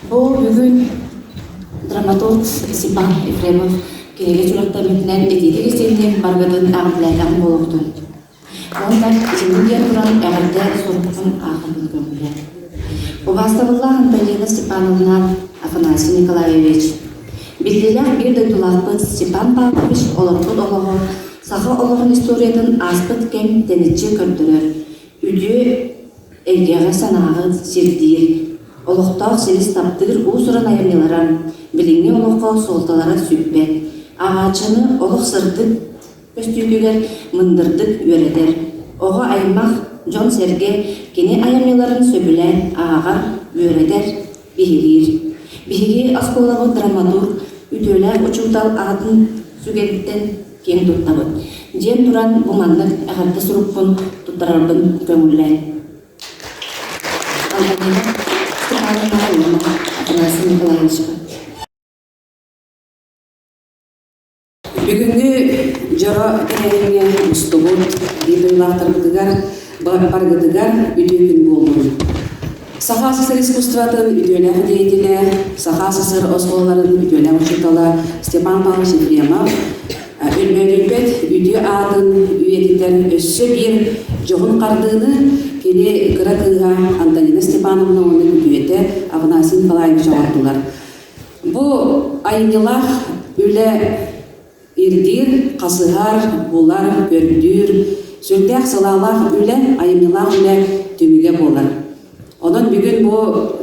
Бу бүгүн драматург Степан Ефремов кинигэ сүрэхтэммитинэн итиитик-истиҥник барыгытын эҕэрдэлээтэҕим буолуохтун. Уонна итинник диэн туран эҕэрдэ сурукпун аахпын көҥүлэ. Убаастабыллаах Антонина Степановна Афанасий Николаевич, биллиилээх биир дойдулаахпыт Степан Павлович олорбут олоҕо саха олоҕун историятын ааспыт кэм тэниччи көрдөрөр, үтүө эйгэҕэ санааҕын сирдиир, олохтоох силис таптыыр уус-уран айымньылара билиҥҥи олоххо суолталара сүппэт, ааҕааччыны олох сырдык көстүүтүгэр мындырдык үөрэтэр, оҕо аймах, дьон-сэргэ кини айымньыларын сөбүлээн ааҕар, үөрэтэр, биһириир. Биһиги оскуолабыт драматург, үтүөлээх учуутал аатын сүгэриттэн киэн туттабыт, диэн туран бу маннык эҕэрдэ сурукпун туттарарбын көҥүллээн. Антонина Степановна уонна Афанасий Николаевичка. Бүгүҥҥү дьоро тэрээһиҥҥэ мустубут биир дойдулаахтарбытыгар барыгытыгар үтүө күн буоллун. Саха СССР искусствотын үтүөлээх деятелэ, Саха СССР оскуолаларын үтүөлээх учуутала Степан Павлович Ефремов өлбөөдүйбэт үтүө аатын үйэтитэр өссө биир дьоһун хардыыны кини кыра кыыһа Антонина Степановна уонна күтүөтэ Афанасий Николаевич оҥордулар. Бу айымньылаах үлэ ирдиир, хасыһар, булар, көрдүүр, сүрдээх сылаалаах үлэ, айымньылаах үлэ түмүгэ буолар. Онон бүгүн бу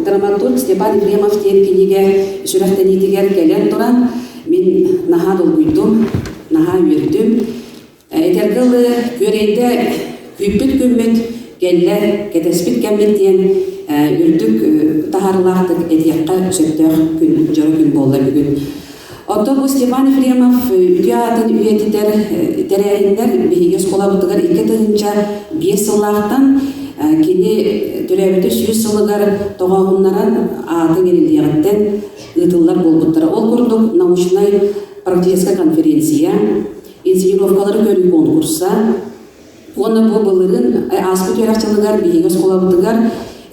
драматург Степан Ефремов диэн кинигэ сүрэхтэниитигэр кэлэн туран мин наһаа долгуйдум, наһаа үөрдүм. Этэргэ дылы, күөрэйдэ күүппүт күммүт кэллэ, кэтэспит кэммит диэн үрдүк таһаарыылаахтык этиэххэ сөптөөх күн, дьоро күн буолла бүгүн. Оттон бу Степан Ефремов үтүө аатын үйэтитэр тэрээһиннэр биһиги оскуолабытыгар 2005 сыллаахтан кини төрөөбүтэ 100 сылыгар тоҕооһуннаран ааты иҥэриллиэҕиттэн ыытыллар буолбуттара. Ол курдук научнай практическай конференция, инсценировкалары көрүү конкурса уонна бу былырыын ааспыт үөрэх дьылыгар биһиги оскуолабытыгар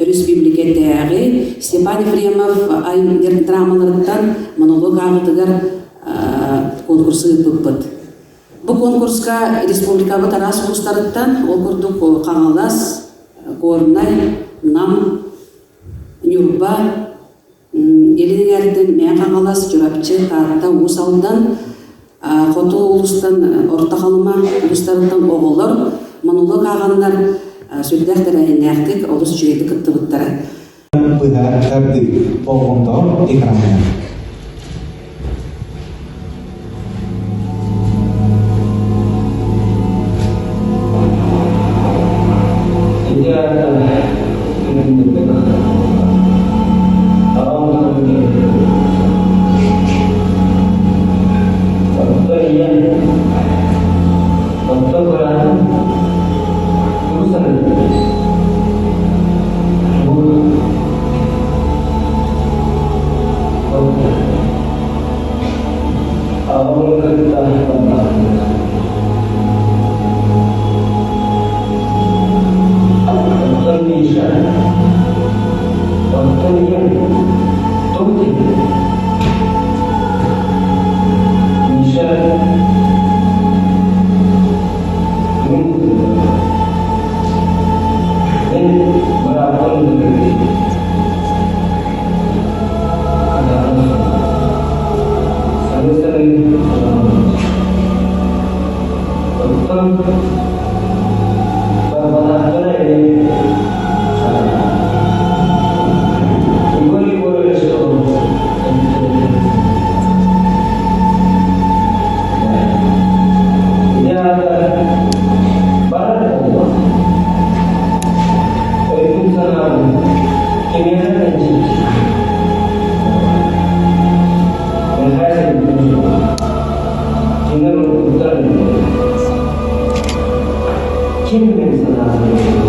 өрөспүүбүлүкэтээҕи Степан Ефремов айымньы драмаларыттан монолог ааҕыытыгар конкурсу ыыппыппыт. Бу конкурска республикабыт араас улуустарыттан, ол курдук Хаҥалас, Горнай, Нам, Ньурба, Илин эҥээртэн Мэҥэ Хаҥалас, Чурапчы, Таатта, Уус Алдан, хоту улуустан Орто Халыма улуустарыттан оҕолор монолог ааҕаннар сүрдээх тэрээһиннээхтик, олус үчүгэйдик кыттыбыттара. Быһа тардыы болҕомтоҕо экраҥҥа. Оттон Миша, оттон ийэм туох диэбитий? Миша мин мин бырааппын Оттон барбатахтара ини Егор Егорович Ити аата барар буолла. Өйбүн-санаабын кимиэхэ мэлдьи Михаил Кинилэр уруккуттан Ким мин санаабын?